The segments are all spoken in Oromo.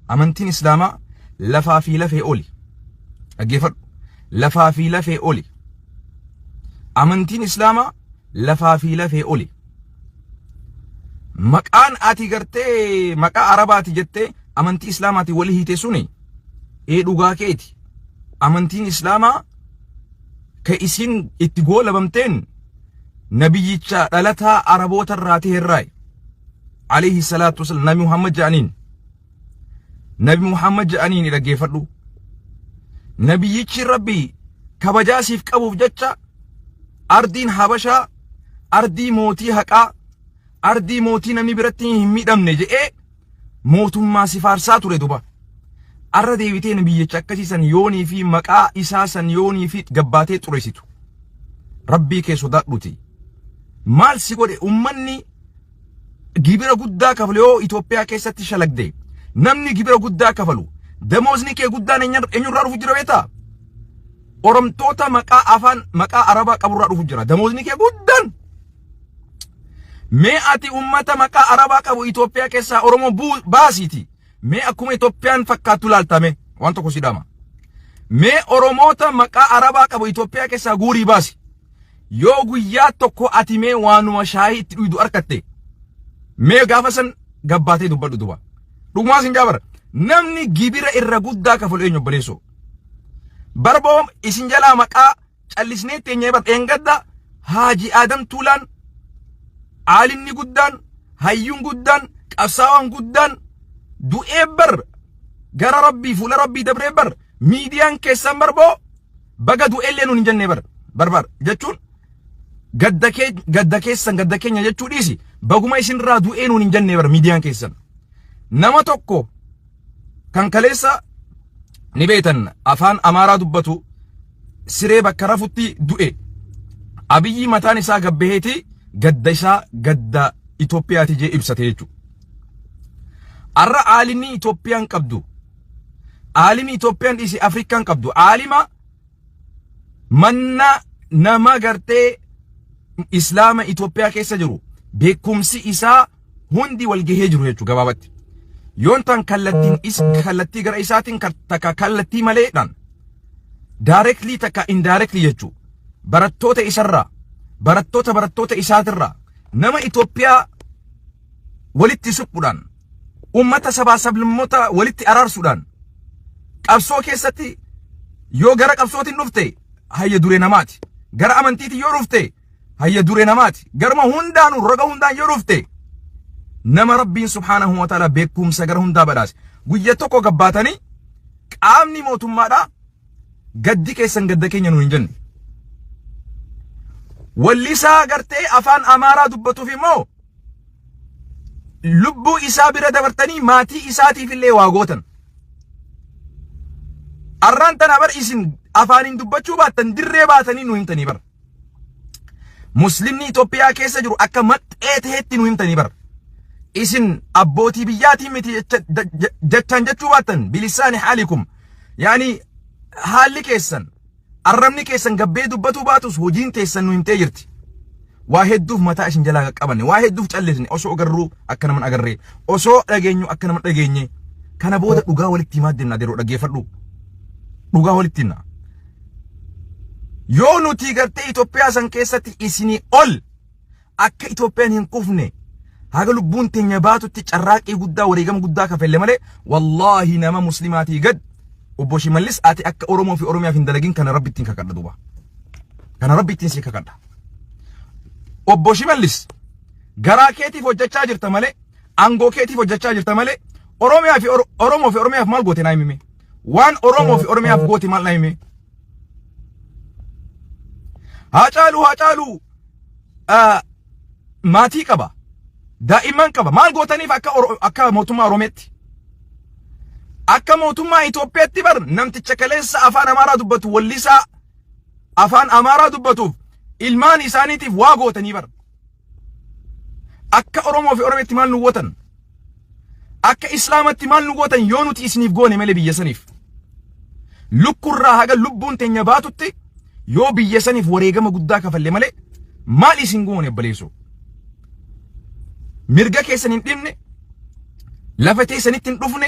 Amantiin Islaamaa lafaa fi lafee oli. Dhaggeeffadhu. Lafaa fi lafee oli. Amantiin Islaamaa lafaa fi lafee oli. Maqaan ati gartee maqaa Arabaati jettee amantii Islaamaati wali hiite suni ee dhugaa keeti. Amantiin Islaamaa ka isin itti goolabamteen nabiyyicha dhalataa Araboota irraa ta'e irraayi. Alayhi salaatu wasalaam Nabi Muhammad jedhaniin. Nabi Muhammad jedhaniin dhaggeeffadhu. Nabiyyichi Rabbi kabajaa siif qabuuf jecha ardiin Habashaa ardii mootii haqaa ardii mootii namni biratti hin miidhamne jedhee mootummaa si faarsaa ture duba. Arra deebitee nabiyyicha akkasii san yoonii fi maqaa isaa san yoonii fi gabbaatee xureessitu. Rabbii kee sodaadhuti. Maal si godhe ummanni gibira guddaa kafalu yoo Itoophiyaa keessatti shalagde namni gibira guddaa kafalu damoozni kee guddaan eenyurraa dhufu jira beektaa? Oromtoota maqaa afaan maqaa Arabaa qaburraa dhufu jira damoozni kee guddaan. Mee ati ummata maqaa Arabaa qabu Itoophiyaa keessaa Oromoo baasiiti. Mee akkuma Itoophiyaan fakkaattu laaltame waan tokko si dhama. Mee Oromoota maqaa Arabaa qabu Itoophiyaa keessaa guurii baasi. Yoo guyyaa tokko ati mee waanuma shaayii itti dhuydu arkatte mee gaafa san gabbaatee dubbadhu duba. Dhugumaa sin jaabara. Namni gibira irra guddaa kafalu eenyu obboleessoo? Barboo isin jalaa maqaa callisnee teenyee bar dheengadda Haaji Aadam Tuulaan aalimni guddaan hayyuun guddaan qabsaawaan guddaan du'ee bar gara rabbii fuula rabbii dabree bar miidiyaan keessan barboo baga du'ellee nuun hin jennee bar barbar jechuun gadda kee gadda keessan gadda keenya jechuu dhiisi baguma isinirraa du'ee nuun hin jennee bar miidiyaan keessan nama tokko kan kaleessa ni beektan afaan Amaaraa dubbatu siree bakka rafutti du'e Abiyyi mataan isaa gabbaheeti gadda isaa gadda Itoophiyaati jee ibsate jechuudha. Arra aalimni Itoophiyaan qabdu aalimi Itoophiyaan dhiisi Afrikaan qabdu aalima manna nama gartee Islaama Itoophiyaa keessa jiru beekumsi isaa hundi wal gahee jiru jechuudha gabaabatti. Yoon tan kallattiin is kallattii gara isaatiin takka kallattii maleedhaan directly takka indirectly jechuudha. Barattoota isarraa barattoota barattoota isaatirraa nama Itoophiyaa walitti suphuudhaan ummata sabaa sablammoota walitti araarsuudhaan qabsoo keessatti yoo gara qabsootiin dhufte hayya duree namaati. Gara amantiitiin yoo dhufte hayya duree namaati. Garuma hundaanuu roga hundaan yoo dhufte nama Rabbiin subhaanahu wa ta'ala beekumsa gara hundaa badhaase. Guyya tokko gabbaatanii qaamni mootummaadhaa gaddi keessan gadda keenya nuun hin jenne. Wallisaa gartee afaan Amaaraa dubbatuuf immoo lubbuu isaa bira dabartanii maatii isaatiif illee waa gootan. Arraan tana bar isin afaaniin dubbachuu baattan dirree baatanii nu himtanii bar. Muslimni Itoophiyaa keessa jiru akka maxxee ta'etti nu himtanii bar. Isin abbootii biyyaatii miti jechaan jechuu baattan bilisaani haalikum. Yaani haalli keessan Arrabni keessan gabbee dubbatuu baatus hojiin teessan nu himtee jirti. Waa hedduuf mataa isin jalaa qaqqabanne, waa hedduuf callisne osoo agarruu akka nama hin agarree, osoo dhageenyu akka nama hin dhageenye. Kana booda dhugaa walitti himaa deemna adeeroo dhaggeeffadhu. Dhugaa walitti himna. Yoo nuti gartee Itoophiyaa san keessatti isinii ol akka Itoophiyaan hin kufne haga lubbuun teenya baatutti carraaqqii guddaa wareegama guddaa kafelle malee wallaahi nama muslimaatii gad obbo Shimallis ati akka Oromoo fi Oromiyaaf hin dalagin kana rabbi ittiin kakadha duuba. Kana rabbi ittiin si kakadha. Obbo Shimallis garaa keetiif hojjechaa jirta malee aangoo keetiif hojjechaa jirta malee Oromiyaa fi Oromoo fi Oromiyaaf maal goote naa himime? Waan Oromoo fi Oromiyaaf goote maal naa hime? Haacaaluu Haacaaluu maatii qaba. Daa'imman qaba. Maal gootaniif akka akka mootummaa Oromiyaatti? Akka mootummaa Itoophiyaatti bar namticha kaleessa afaan Amaaraa dubbatu wallisaa afaan Amaaraa dubbatuuf ilmaan isaaniitiif waa gootanii bar. Akka Oromoo fi Oromiyaatti maal nu gootan? Akka Islaamatti maal nu gootan yoo nuti isiniif goone malee biyya saniif? Lukkurraa haga lubbuun teenya baatutti yoo biyya saniif wareegama guddaa kafalle malee maal isin goone obboleessoo? Mirga keessan hin dhibne, lafa teessanitti hin dhufne,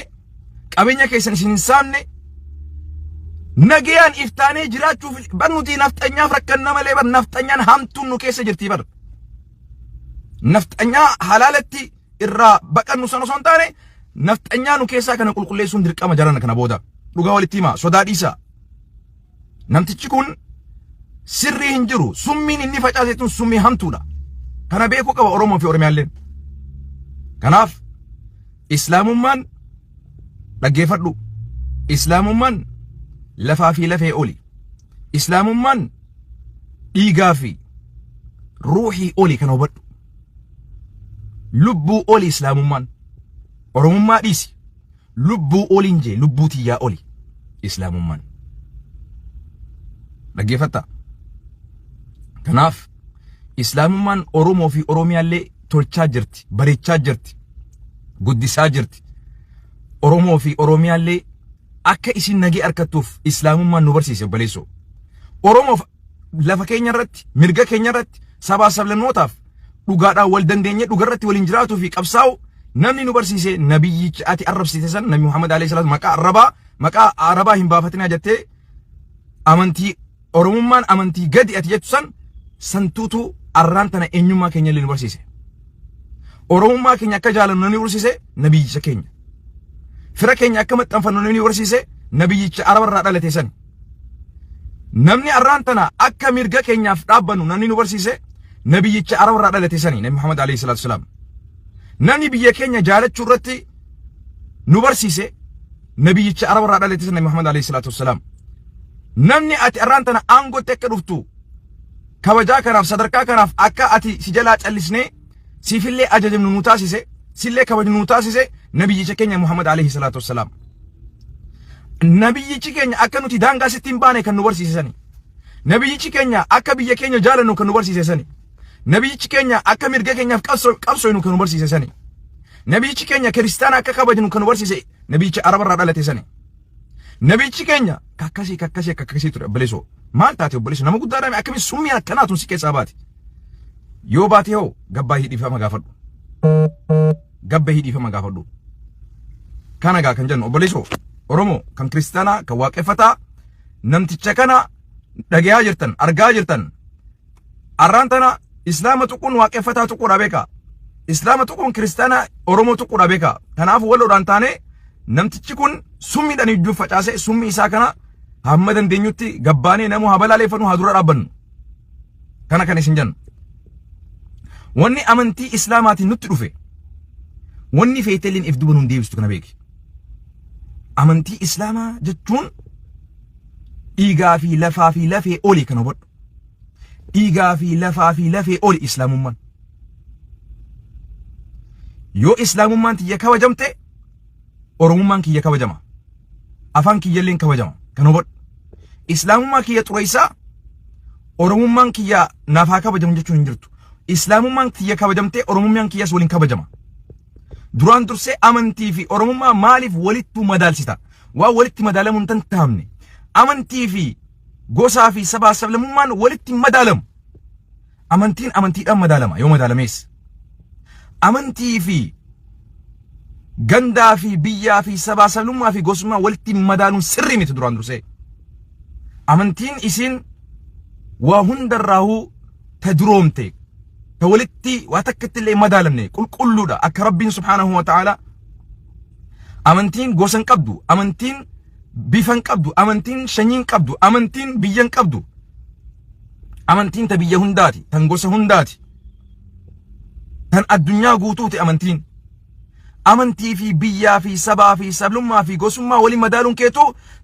Qabeenya keessan isin hin saamne. Nagayaan iftaanee jiraachuuf bar nuti nafxanyaaf rakkanna malee bar nafxanyaan hamtuun nu keessa jirti bar. Nafxanyaa halaalatti irraa baqannu sana osoo hin taane nafxanyaa nu keessaa kana qulqulleessuun dirqama jarana kana booda. Dhugaa walitti himaa, sodaa dhiisaa. Namtichi kun sirrii hin jiru. Summiin inni facaase tun summii hamtuudha. Kana beekuu qaba Oromoo fi Oromiyaalleen. Kanaaf Islaamummaan dhaggeeffadhu. Islaamummaan lafaa fi lafee oli. Islaamummaan dhiigaa fi ruuhii oli kana hubadhu. Lubbuu oli Islaamummaan. Oromummaa dhiisi. Lubbuu oliin jee, lubbuu tiyyaa oli Islaamummaan. Dhaggeeffattaa. Kanaaf Islaamummaan Oromoo fi Oromiyaallee tolchaa jirti, bareechaa jirti, guddisaa jirti. Oromoo fi Oromiyaallee akka isin nagee argattuuf Islaamummaan nu barsiise obboleessoo. Oromoof lafa keenya irratti, mirga keenya irratti, sabaa sablammootaaf dhugaadhaan wal dandeenyee dhugarratti waliin jiraatuu fi qabsaa'u namni nu barsiise nabiyyicha ati arrabsite san, Nabi Muhammad alayhi salaatu. Maqaa arrabaa, maqaa arabaa hin baafatinaa jettee, amantii Oromummaan amantii gadi ati jettu san santuutu arraan tana eenyummaa keenya illee nu barsiise. Oromummaa keenya akka jaalannu namni barsiise nabiyyicha keenya. Fira keenya akka maxxanfannu namni barsiise nabiyyicha Arabarraa dhalate san. Namni arraan tana akka mirga keenyaaf dhaabbannu namni nu barsiise nabiyyicha Arabarraa dhalate sani, Nabi Muhammad alayhi salaatu wasalaam. Namni biyya keenya jaalachuu irratti nu barsiise nabiyyicha Arabarraa dhalate sani, Nabi Muhammad alayhi salaatu wasalaam. Namni ati arraan tana aangootti akka dhuftu, kabajaa kanaaf, sadarkaa kanaaf akka ati si jalaa callisnee siifillee ajajamnu nu taasise, sillee kabajnu nu taasise nabiyyicha keenya Muhammad alayhi salaatu wassalaam. Nabiyyichi keenya akka nuti daangaa sitti hin baane kan nu barsiise sani. Nabiyyichi keenya akka biyya keenya jaalannu kan nu barsiise sani. Nabiyyichi keenya akka mirga keenyaaf qabsooynu kan nu barsiise sani. Nabiyyichi keenya kiristaana akka kabajnu kan nu barsiise nabiyyicha Arabarraa dhalate sani. Nabiyyichi keenya kakkasii kakkasii akka akkasii ture obboleessoo. Maal taate obboleessoo, nama guddaadhaan akkamiin summii akkanaa tun si keessaa baate? Yoo baate hoo gabbaa hidhiifama gaafadhu. Gabba hidhiifama gaafadhu. Kana gaa kan jennu obboleessoo, Oromoo kan kiristaanaa kan waaqeffataa, namticha kana dhagayaa jirtan, argaa jirtan. Arraan tana Islaama tuquun waaqeffataa tuquudha beekaa. Islaama tuquun kiristaana Oromoo tuquudha beekaa. Kanaaf waloodhaan taanee namtichi kun summiidhaan iddoo facaasee summii isaa kana hamma dandeenyutti gabbaanee namuu haa balaaleeffannu, haa dura dhaabbannu. Kana kan isin jennu. Wanni amantii Islaamaatiin nutti dhufe wanni feetelliin if duba nun deebistu, kana beeki. Amantii Islaamaa jechuun dhiigaa fi lafaa fi lafee oli, kana hubadhu. Dhiigaa fi lafaa fi lafee oli Islaamummaan. Yoo Islaamummaan tiyya kabajamte Oromummaan kiyya kabajama. Afaan kiyyalleen kabajama. Kan hubadhu. Islaamummaa kiyya xureessaa Oromummaan kiyya naaf haa kabajamu jechuun hin jirtu. Islaamummaan kiyya kabajamtee Oromummaan kiyyas waliin kabajama. Duraan dursee amantii fi Oromummaa maaliif walittuu madaalsita? Waan walitti madaalamuu hin danda'amne. Amantii fi gosaa fi sabaa sablammummaan walitti hin madaalamu. Amantiin amantiidhaan madaalama yoo madaalamees. Amantii fi gandaa fi biyyaa fi sabaa sablammummaa fi gosummaa walitti madaaluun sirrii miti duraan dursee. Amantiin isiin waa hundarraahuu ta duroomte, ta walitti waa takkatti illee madaalamne, qulqulluudha akka Rabbiin subhaanahu wa ta'ala. Amantiin gosa hin qabdu, amantiin bifa hin qabdu, amantiin sanyii hin qabdu, amantiin biyya hin qabdu. Amantiin ta biyya hundaati, tan gosa hundaati, tan addunyaa guutuuti amantiin. Amantii fi biyyaa fi sabaa fi sablummaa fi gosummaa waliin madaaluun keetu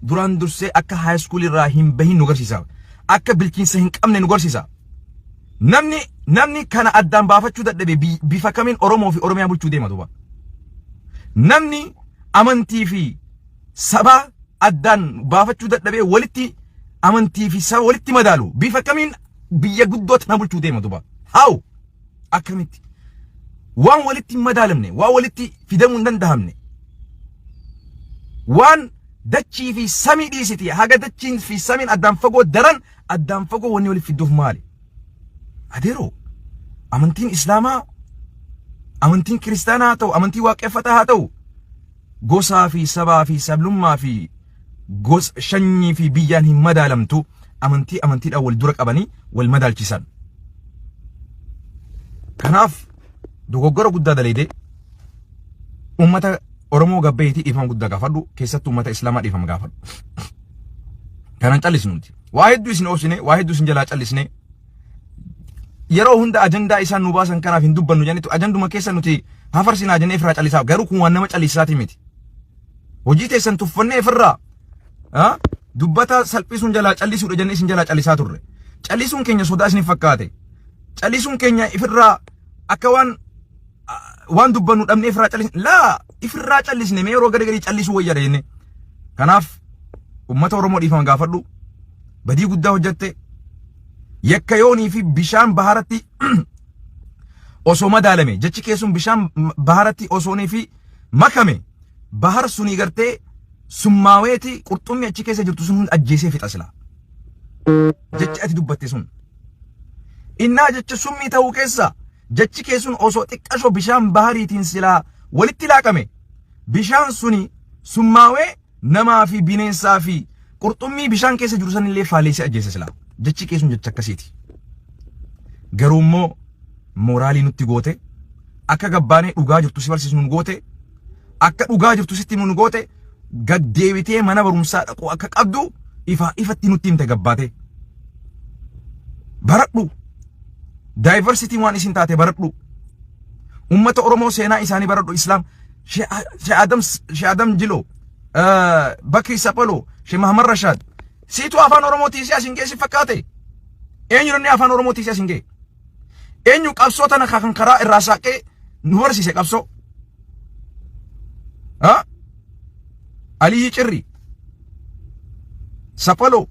duraan dursee akka high school irraa hin bahin nu garsiisa. Akka bilchiinsa hin qabne nu garsiisa. Namni kana addaan baafachuu dadhabe bifa kamiin Oromoo fi Oromiyaa bulchuu deema duuba? Namni amantii fi saba addaan baafachuu dadhabee walitti amantii fi saba walitti madaalu bifa kamiin biyya guddoo tana bulchuu deema duuba? How? Akkamitti? Waan walitti hin madaalamne, waan walitti fidamuu hin danda'amne, waan dachii fi samii dhiisiti haga dachiin fi samiin addaan fagoo, daran addaan fagoo, wanni walitti fidduuf maali? Adeeroo, amantiin Islaamaa, amantiin kiristaanaa haa ta'u, amantii waaqeffataa haa ta'u, Gosaa fi sabaa fi sablummaa fi gos shanyii fi biyyaan hin madaalamtu amantii amantiidhaan wal dura qabanii wal madaalchisan. Kanaaf dogoggora guddaa daleedee uummata Oromoo gabbeetii dhiifama guddaa gaafadhu keessattuu uummata Islaamaa dhiifama gaafadhu. Kanan callisnu nuti. Waa hedduu isin obsine, waa hedduu isin jalaa callisne. Yeroo hunda ajandaa isaan nu baasan kanaaf hin dubbannu jennitu ajanduma keessa nuti hafarsinaa jennee ifirraa callisaa garuu kun waan nama callisaati miti. Hojii teessan tuffannee ifirraa dubbata salphisuun jalaa callisuudha jennee isin jalaa callisaa turre. Callisuun keenya sodaa isin fakkaate. Callisuun keenya ifirraa akka waan waan dubbannu dhabnee ifirraa callisne laa ifirraa callisne mee yeroo gadi gadi callisuu wayyaadha jennee. Kanaaf uummata Oromoo dhiifama gaafadhu. Badii guddaa hojjette. Yakka yoonii fi bishaan baharatti osoo madaalame jechi keessun bishaan baharatti osoonii fi makame bahar sunii gartee summaaweeti qurxummii achi keessa jirtu sun hunda ajjeesee fixa silaa. Jechi ati dubbatte sun. Innaa jecha summii ta'uu keessa jechi kee sun osoo xiqqashoo bishaan bahariitiin silaa walitti laaqame bishaan suni summaawee namaa fi bineensaa fi qurxummii bishaan keessa jiru sanillee faaleessee ajjeese silaa. Jechi kee sun jecha akkasiiti. Garuu immoo mooraalii nutti goote akka gabbaanee dhugaa jirtu si barsiisnu nu goote akka dhugaa jirtu sitti himu nu goote gad deebitee mana barumsaa dhaquu akka qabdu ifaa ifatti nutti himte gabbaatee. Baradhu. Diversity waan isin taate baradhu. Uummata Oromoo seenaa isaanii baradhu Islaam. Sheekh Adam Sheekh Adam Jiloo, Bakri Saphaloo, Sheekh Mahamad Rashaad. Siitu afaan Oromoo tiisee asiin geessi fakkaate. Eenyu namni afaan Oromoo tiisee asiin ga'e? Eenyu qabsoo tana kan karaa irraa saaqee nu barsiise qabsoo? Ha? Aliyyi Cirri, Saphaloo,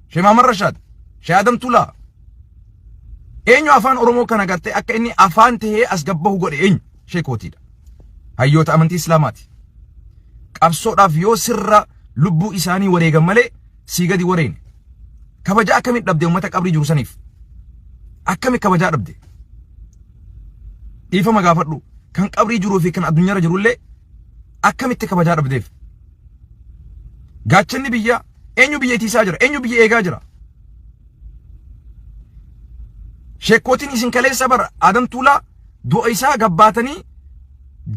Sheekh Mahamad Rashaad, Sheekh Adam Tulaa. Eenyu afaan Oromoo kana gartee akka inni afaan tahee as gabbahu godhe eenyu? Sheekootiidha. Hayyoota amantii Islaamaati. Qabsoodhaaf yoo sirra lubbuu isaanii wareegan malee sii gadi wareene. Kabajaa akkamitti dhabde uummata qabrii jiru saniif? Akkami kabajaa dhabde? Dhiifama gaafadhu. Kan qabrii jiruu fi kan addunyaarra jirullee akkamitti kabajaa dhabdeef? Gaachanni biyyaa eenyu biyya itiisaa jira? Eenyu biyya eegaa jira? Sheekkootiin isin kaleessa bara Adam Tuulaa du'a isaa gabbaatanii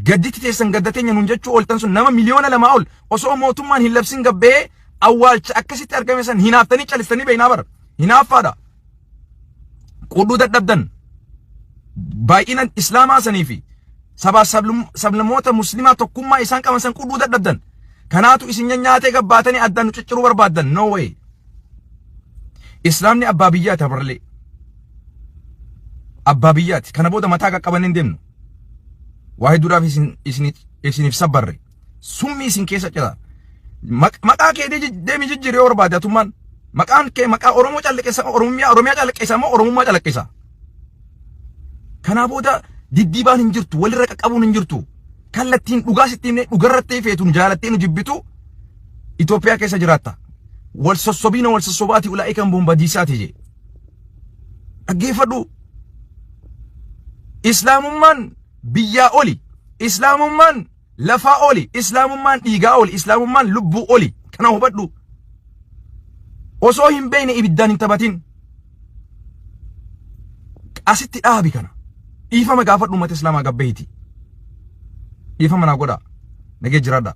gadditti teessan gadda teenya nuun jechuu ooltan sun nama 2,000,000 ol osoo mootummaan hin labsin gabbee awwaalcha akkasitti argame san hinaaftanii calistanii beeknaa bara. Hinaaffaadha. Qudhuu dadhabdan baay'ina islaamaa sanii fi sabaa sablammoota muslimaa tokkummaa isaan qaban san qudhuu dadhabdan. Kanaatu isin nyaatee gabbaatanii addaan nu cicciruu barbaaddan. No way. Islaamni abbaa biyyaati habarlee. Abbaa biyyaati. Kana booda mataa qaqqabannee hin deemnu. Waa hedduudhaaf isin isiniif sabbarre. Summii isin keessa cira. Maqaa kee deemi jijjiiri yoo barbaade atummaan. Maqaan kee maqaa Oromoo calaqqisa Oromiyaa Oromiyaa calaqqisa moo Oromummaa calaqqisa? Kanaa booda diddiibaan hin jirtu walirra qaqqabuun hin jirtu. Kallattiin dhugaa sitti himnee dhugarratti feetu nu jaalattee nu jibbitu Itoophiyaa keessa jiraatta. Wal sossobiina wal sossobaati ulaa'ikan bombadiisaati jee. Dhaggeeffadhu. Islaamummaan biyyaa oli. Islaamummaan lafaa oli. Islaamummaan dhiigaa oli. Islaamummaan lubbuu oli. Kana hubadhu. Osoo hin beekne ibiddaan hin taphatin. Asitti dhaabi kana. Dhiifama gaafadhu uummata Islaamaa gabbeeyti. Dhiifama naa godhaa. Nagee jiraadhaa.